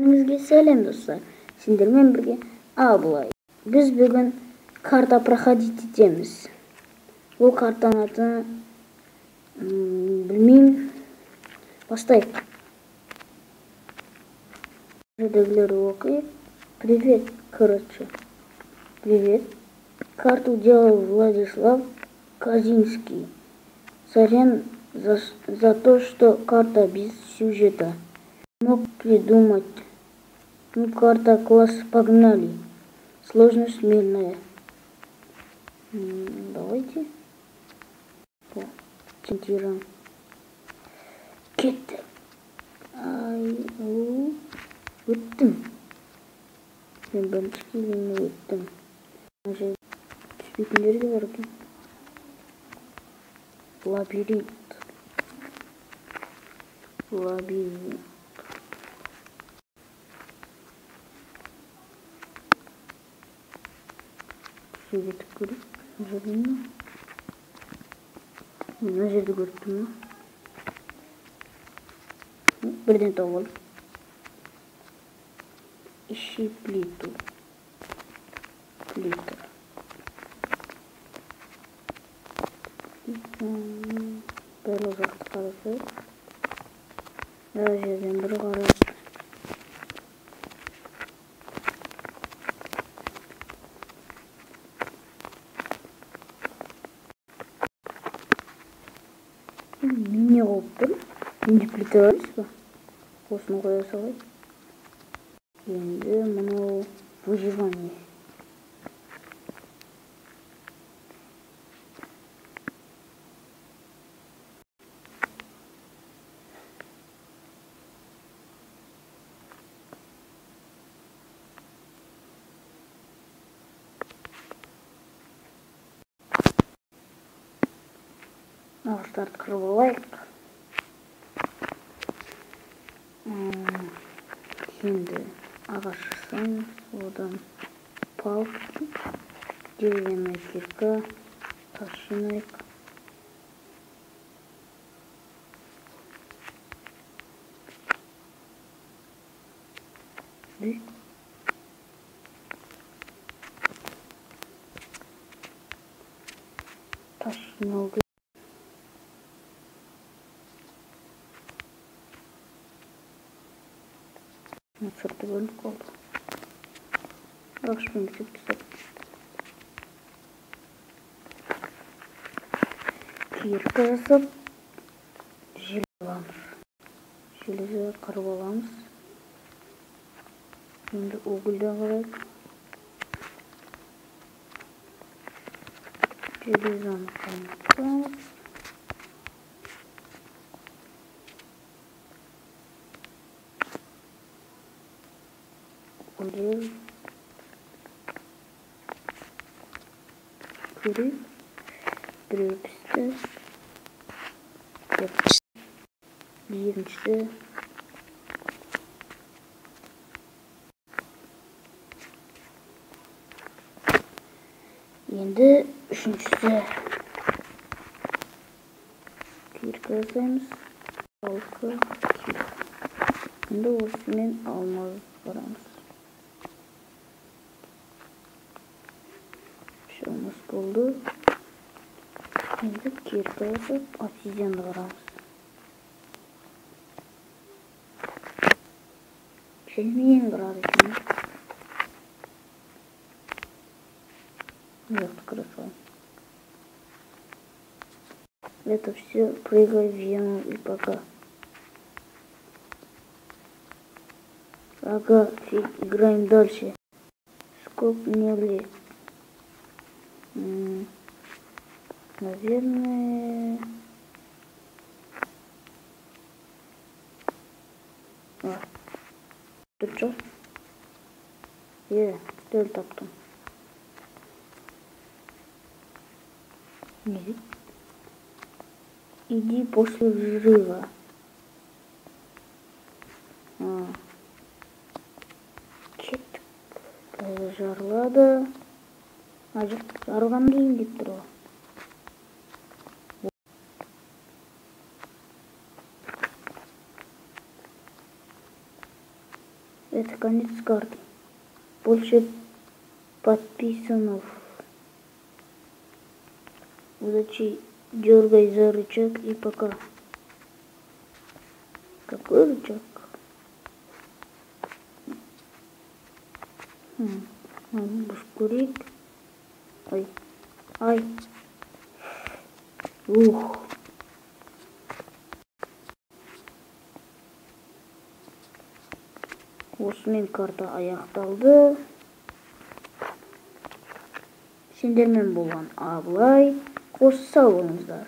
Бәріңізге сәлем, достар! Сендермен бірге Абылай. Біз бүгін карта проходить етеміз. Ол картаның аты білмеймін. Бастайық. Жердегілер оқиық. Привет, короче. Привет. Карту делал Владислав Казинский. Сорян за то, что карта без сюжета. Мог придумать. Ну, карта класс, погнали. Сложность мирная. Давайте. Центируем. Кеттік. Ай, у, өттім. Мен бірінші кезеңді өттім. Мына жерде түспейтіндер де бар екен. Лабиринт. Лабиринт. Жерге түп көрейік. Мына жерде не? Мына жерді көріп тұрмын. Бірден тауып алдым. Ищи плиту. Плита. Барлық жақты қарасайық. Мына жерден бір қарап. Мен не қойып тұрмын? Менде плита бар емес па? Осыны қоя салайық. Енді мынау выживание. Ағаштарды қырып алайық. Енді ағаш жасаймыз. Одан палки, деревянная кирка, тас жинайық. Тас жинау керек. Сырты бөлініп қалды. Ағашпен бітеп тастап. Кирка жасап, желі аламыз. Желізі қырып аламыз. Енді угольді қырайық. Железаны қайнатамыз. Угольді көрейік. Біреуі пісті. Екіншісі. Енді үшіншісі. Кирка жасаймыз. Палка, кирка. Енді осымен алмаз барамыз. Үш алмаз болды. Енді кирка жасап, обсидианды қарамыз. Жаймен қырады екен. Мына жақты қыра салайын. Это все, прыгай в яму и пока. Ага, фиг, играем дальше. Сколько мне лет? Наверное... А, тут что? Дөл таптым. Не. Иди после взрыва. А. Кеттік. Жарылады. А, жоқ, жарылған кейін деп тұр ғой. Это конец карты. Больше подписанов. Удачи, дергай за рычаг и пока. Какой рычаг? Башкурик. Ой. Ай. Ух. Осымен карта аяқталды. Сендермен болған Абылай. Қос сау болыңыздар.